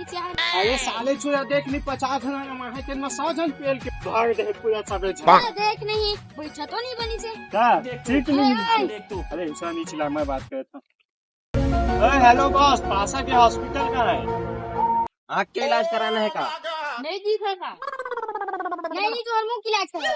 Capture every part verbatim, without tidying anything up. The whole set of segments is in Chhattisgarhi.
अरे साले चूरा, देख नी, पचास झन माहे तेन में सौ झन पेल के भाग दे पूरा सबे झन। देख नहीं, बैठा तो नहीं बनी से। का? ठीक नहीं। ए, अरे ऐसा नहीं चिल्ला, मैं बात करता हूँ। अरे हेलो बॉस, पासा के हॉस्पिटल कहाँ है? आँख के इलाज कराना है का? नहीं दिखा था। नहीं, नहीं, तो हर मुंह की इलाज करा।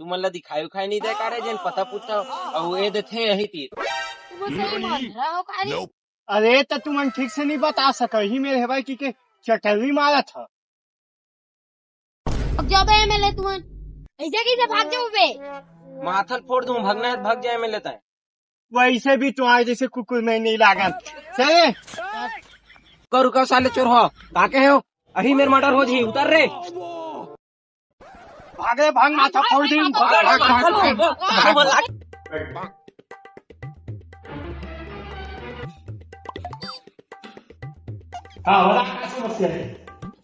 तुमन ला दिखाई उखाई नहीं दे का रे, जेन पता पूछा अउ ए देथे यही तीर। तुम सही में अंधरा हो का रे? अरे, त तुमन ठीक से नहीं बता सका ही, मेरे हवाई की के चटवी मारा था। अब जाबे एमएलए तुमन, ऐसे कैसे भाग जाओ बे? माथन फोड़ दूं, भगना है, भाग जाए एमएलए तय। वैसे भी तुम्हारे जैसे कुकुर में नहीं लागत। चले। रुका, रुका, साले चोर हो, का कहे हो? अही मेर मर्डर हो जी, उतर रे। भाग रे, भाग, माथा फोड़ दी। भाग, भाग, भाग, भाग। हाँ, बता, का समस्या है?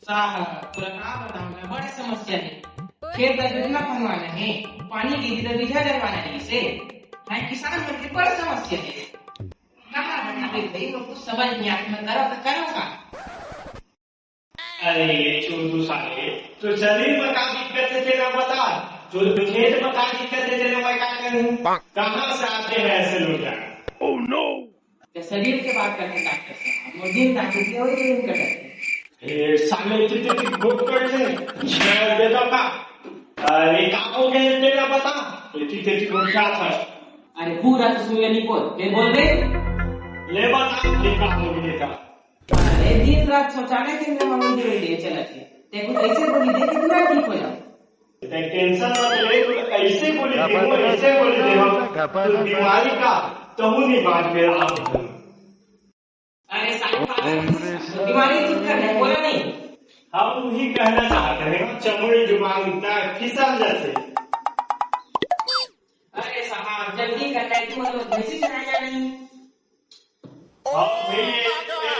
साहब, पूरा का बताऊं ना, बड़ी समस्या है। खेत का जोतना फंदवाना है, पानी की भी तो बीघा डरवाना है इसे। मैं किसान मन की बड़ी समस्या है। कहाँ बना दे भाई, वो कुछ समझ नहीं आता, मैं करा तो करूँगा। अरे ये चोदू साले, तो जमीन में का दिक्कत है तेरा बता, तो खेत में का दिक्कत है तेरा, मैं का करूँ? कहाँ से आते हैं ऐसे लोग यार? Oh no! तो शरीर के बात करते डॉक्टर साहब, वो दिन रात के वही दिन कटत है। ए साले, इतनी तेरी घोट कर दे, मैं दे दूंगा। अरे का हो गया तेरा बता, इतनी तेरी घोट क्या था? अरे पूरा तो सुन ले निको, फिर बोल बे। ले बता, ये का हो गया का? अरे दिन रात शौचालय के अंदर मम्मी के लिए चलत है। ते कुछ ऐसे बोली दे कि तुरंत ठीक हो जाओ। ते टेंशन मत ले, तू ऐसे बोली दे, वो ऐसे बोली दे, हम तो बीमारी का तहु नहीं बांट के रहा। अरे साहब, बीमारी दूर कर है, बोला नहीं। हम वही कहना चाहते हैं, चमड़ी जुबान इतना फिसल जैसे। अरे साहब, जल्दी कर, नहीं तो मतलब भैंसी चराने जा रही। हाँ, भाई, ये,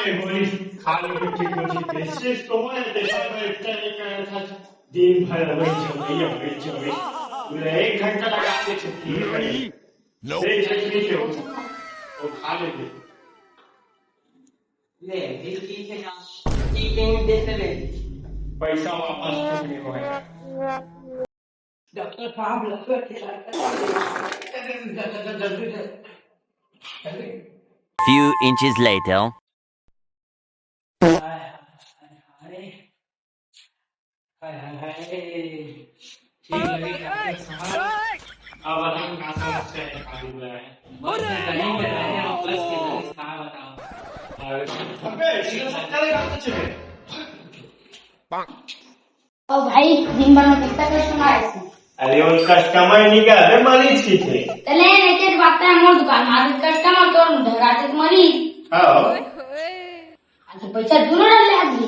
ये गोली खा लो, ठीक हो, ठीक है। सिर्फ तो वो है, देखा, मैं इतना नहीं कह रहा था, दिन भर वही चल रही है, वही चल रही है। पूरा एक घंटा लगा के छुट्टी है। नहीं, नहीं, नहीं, नहीं, वो खा लेंगे। ले, फिर ठीक है ना? ठीक है, दे दे। पैसा वापस नहीं होगा। डॉक्टर साहब, लगता है कि Few inches later. हाय, हाय, हाय। हाय, हाय, हाय। ठीक लगे डॉक्टर साहब। अब बताओ, का समस्या है, का हुआ है? बस मैं कहीं में रह गया हूँ, बस के बस, का बताओ? अबे, ये सब करे का कुछ है? ओ भाई, दिन भर में कितना कस्टमर आए थे? अरे, वो कस्टमर नहीं का, अबे, मरीज की थे। चले, एक एक बात है, मोर दुकान में आज कस्टमर तो ढंगा से मरीज। हाँ। आज तो पैसा दूर रह ले आदमी।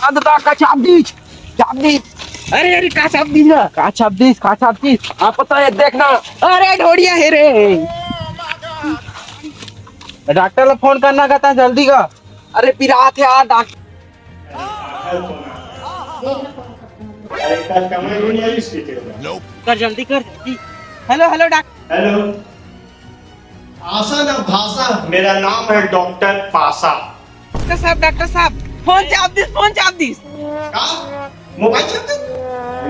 अंधता का चाप दीज, चाप दीज। अरे, अरे, का चाप दीज ना? का चाप दीज, का चाप दीज? आप पता है, देखना। अरे, ढोड़िया है रे। डॉक्टर ला फोन करना कहता है, जल्दी का। अरे, पिरात है यार, डॉक्टर। अरे, कस्टमर ही नहीं आई इसकी टेबल। कर जल्दी, कर जल्दी। Hello, hello, doctor. हेलो। आशा ना भाषा, मेरा नाम है डॉक्टर पासा। डॉक्टर साहब, डॉक्टर साहब, फोन चाप दिस, फोन चाप दिस। का? मोबाइल चाप दिस?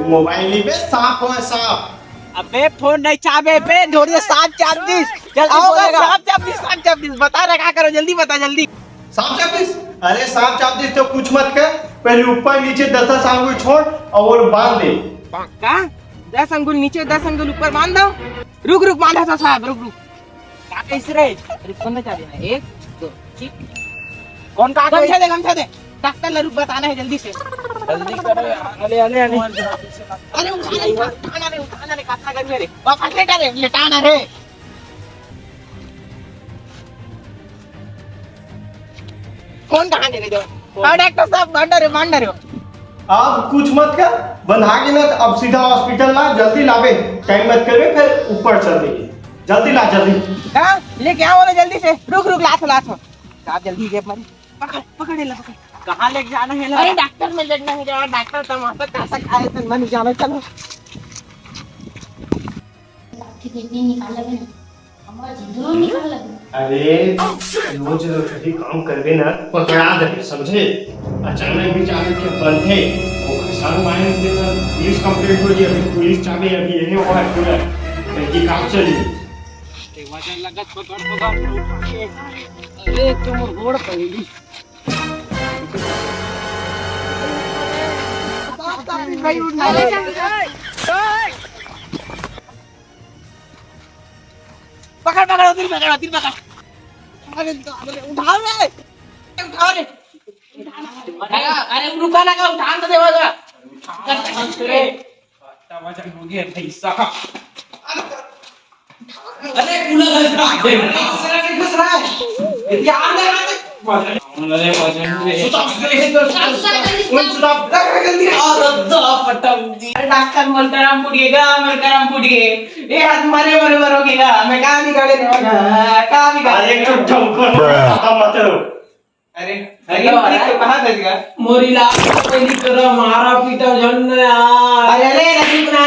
मोबाइल नहीं बे, सांप हो, सांप। अबे फोन नहीं चापे बे, ढोड़िया, सांप चाप दिस। जल्दी आओ बे, बोलेगा। सांप चाप दिस, सांप चाप दिस। बता रहा, क्या करो, जल्दी बता, जल्दी। सांप चाप दिस? अरे सांप चाप दिस तो कुछ मत कर, पहले ऊपर नीचे दस दस आंगुल छोड़ और वो बांध दे। का? दस अंगुल नीचे, दस अंगुल ऊपर बांध दो। रुक, रुक, बांधा था साहब, रुक, रुक। का कैसे रे? अरे, कौन बचा देना? एक, दो, ठीक। कौन का गमछा दे, गमछा दे। डॉक्टर ला रुक, बताना है जल्दी से। जल्दी करो यार। अरे, अरे, अरे। अरे, उठाना, उठाना रे, उठाना रे, कातना गर्मी है रे। वापस लेटा रे, लेटाना रे। फोन कहाँ दे रहे हो? हाँ, डॉक्टर साहब, बांधा रहे, बांधा रहे हो। अब कुछ मत कर, बंधा के ना, अब सीधा हॉस्पिटल ला, जल्दी लाबे, टाइम मत करबे, फिर ऊपर चल देंगे। जल्दी ला, जल्दी। हाँ, लेके आओ ना जल्दी से। रुक, रुक, लात हो, लात हो। आप जल्दी जेब मारी। पकड़, पकड़, ये ला, पकड़। कहाँ लेके जाना है ला? अरे डॉक्टर में लेके नहीं जाना, डॉक्टर तमाशा कैसा खाए तो मन जाना। चलो। आपकी किडनी निकाल लगे ना, हमारा जिंदगी निकाल लगे। अरे, रोज रोज यही काम करबे ना, पकड़ा देबे, समझे? अचानक भी जाने के बनथे, ओकर संग मायने के ना पुलिस कंप्लेंट हो गई, अभी पुलिस जाबे, अभी यही हुआ है पूरा, कहीं की काम चली। ते वजन लगत पकड़, पकड़, उठा के। अरे, तुम गोड़ पहली। अरे, पकड़, पकड़, उधर पकड़, उधर पकड़। अरे, अरे, उठाओ रे। उठाओ रे। अरे, अरे, रुका ना, उठान तो देवा जरा। इतना वजन हो गया भाई साहब। अरे, पूरा घस रहा है। घस रहा है, घस रहा है। ये ध्यान दे रहा है। अरे, वजन रे। सुता, सुता, सुता, सुता। सुता, सुता। अरे, डॉक्टर, मोर करम फूट गया, मोर करम फूट गया। ए, हाथ मारे, मारे, मारो के गा, मैं कहाँ निकाले रे, कहाँ निकाले? अरे, चुप, चुप, चुप, मत करो। अरे, अरे, अरे, अरे, तो कहाँ था इसका? मोर इलाज तो पहली तरह मारा पीटा जन यार। अरे, अरे, अरे, चुप ना।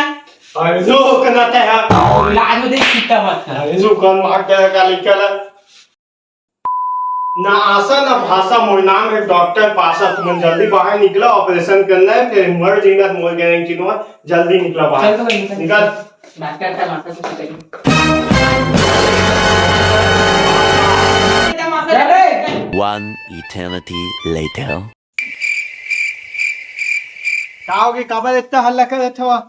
अरे, जो करना था यार। इलाज में देख, चिंता मत कर। अरे, जो कौन मार गया, काली कला। ना आशा ना भाषा, मोर नाम है डॉक्टर पाशा। तुमन जल्दी बाहर निकला, ऑपरेशन करना है, फिर मर जाएगा, मोर गारंटी नो है। जल्दी निकला बाहर। चल तो भाई, निकल। निकल। डॉक्टर का माथा कुछ करिए। One eternity later. का होगे, काबर इतना हल्ला करत हवा?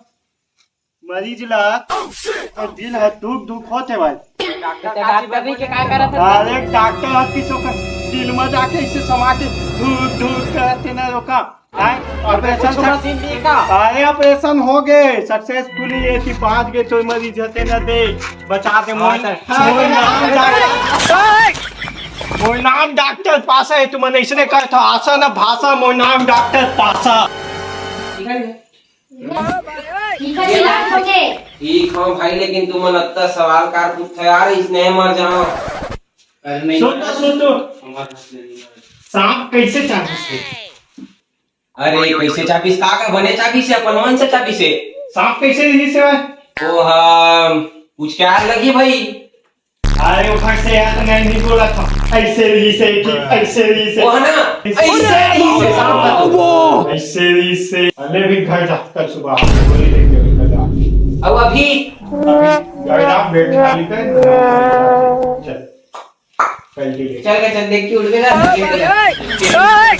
मरीज ला तो दिल ह धुक धुक होत हे भाई। डॉक्टर, डॉक्टर नहीं के का करत हे? अरे डॉक्टर ह किसो का दिल में जाके इसे समा के धुक धुक करत हे ना, रोका। हैं? ऑपरेशन कुछ मशीन दी का? अरे ऑपरेशन हो गए सक्सेसफुली, ये थी बाज गए तो मरीज हते ना दे बचा के मोर, हाँ, सर। मोर नाम डॉक्टर, मोर नाम डॉक्टर पासा है, तुमने इसने कहा था आशा ना भाषा, मोर नाम डॉक्टर पासा। ठीक है। इखर इलाज हो जाए। ठीक हो भाई, लेकिन तुमन अत्ता सवाल कार पूछत हो यार, इसने मर जाओ। अरे नहीं। सुन तो, सुन तो। हमारे हाथ में नहीं है। सांप कैसे चाबिस थे? अरे कैसे चाबिस? का का बने चाबिस हे, अपन मन से चाबिस हे। सांप कैसे रिहिस हे? ओ हम पूछ के आग लगी भाई। अरे वो फट से यार, मैं नहीं बोला था। ऐसे भी से कि ऐसे भी से। वो है ना? ऐसे भी से, सांप का तो। ऐसे भी से। अरे भी घर जा, कल सुबह गोली लेके घर जा। अब अभी? अभी घर जा, बेड खाली कर। चल। कल के लिए। चल के चल, देख के उठ गया।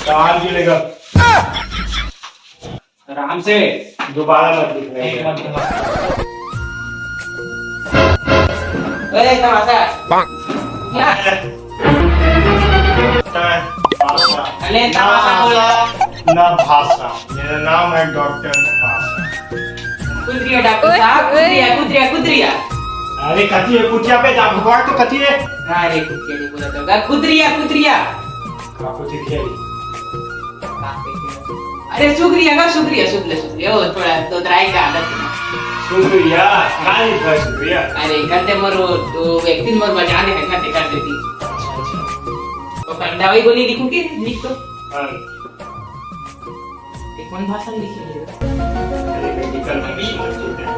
काल के लेगा। आराम से। दोबारा मत दिख रहे। एक मत दिखा। ए, तमाशा। क्या? तमाशा। अरे, तमाशा बोला। ना भाषा। मेरा नाम है डॉक्टर पाशा। कुदरिया डॉक्टर साहब, कुदरिया, कुदरिया, कुदरिया। अरे, कथी है? कुटिया पे जा, भगवान तो कथी है? अरे, कुटिया नहीं बोला था। कुदरिया, कुदरिया। आपको ठीक है? अरे शुक्रिया का शुक्रिया, शुक्रिया, शुक्रिया। वो थोड़ा तो दराई का आदत है। शुक्रिया, काहे का शुक्रिया? अरे कहते मोर वो तो एक दिन मोर बजा दे है ना, देखा देती। तो दवाई गोली लिखूं के? लिख तो। हाँ। ये कौन भाषा में लिखी है? अरे, medical में भी समझ सकते हैं।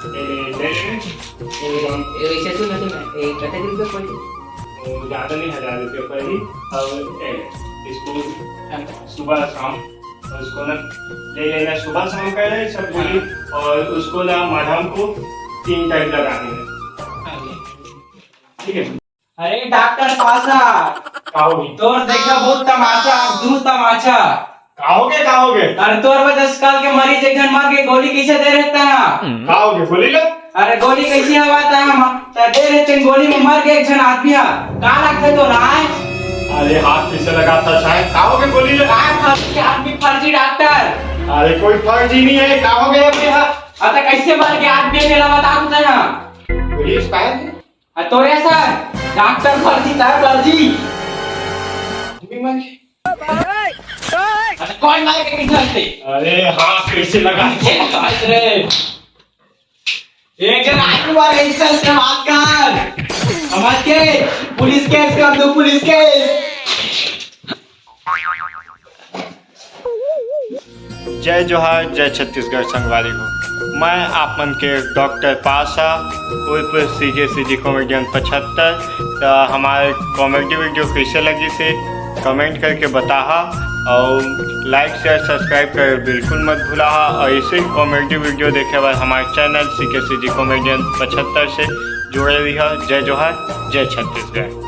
ए, ए, ए, ए, वैसे सुन, सुन, ए, कते दिन के पड़ी? वो ज्यादा नहीं, हजार रुपये पड़ी। और, ए, इसको सुबह शाम, और उसको ना ले लेना, सुबह शाम का है सब गोली, और उसको ना मरहम को तीन टाइम लगाने हैं। ठीक है। अरे डॉक्टर पासा, का होगे? तोर देखा बहुत तमाशा, दू तमाशा। का होगे, का होगे? अरे तोर वजह से काल के मरीज एक झन मर गे, गोली कैसे दे रहता है? का होगे, गोली ले। अरे गोली कैसे हवा था? हम त दे रहते गोली में मर गे एक झन आदमी हा। का लगथे तो ना है? अरे हाथ कैसे लगा था साहब? का होगे, गोली ले। का फर्जी आदमी, फर्जी डॉक्टर? अरे कोई फर्जी नहीं है, का होगे अभी हा? अरे कैसे मर गे आदमी, मेला बता तू ना। गोली उसका है? आ, तोरे सर, डॉक्टर फर्जी था, फर्जी। आदमी मर गया। अच्छा, कौन मारे के पीछे से? अरे, हाथ कैसे लगा? ये तो आज रे। एक जन आदमी मारे, इस तरह से बात कर। समझ के? पुलिस केस कर दो, पुलिस केस। जय जोहार, जय छत्तीसगढ़ संगवारी हो। मैं आप मन के डॉक्टर पासा, उर्फ सी के सी जी कॉमेडियन पचहत्तर। त हमारे कॉमेडी वीडियो कैसे लगी से कमेंट करके बताहा, और लाइक, शेयर, सब्सक्राइब करे बिल्कुल मत भूलाहा, और ऐसे ही कॉमेडी वीडियो देखे बर हमारे चैनल सी के सी जी कॉमेडियन पचहत्तर से जुड़े रहिहा। जय जोहार, जय छत्तीसगढ़।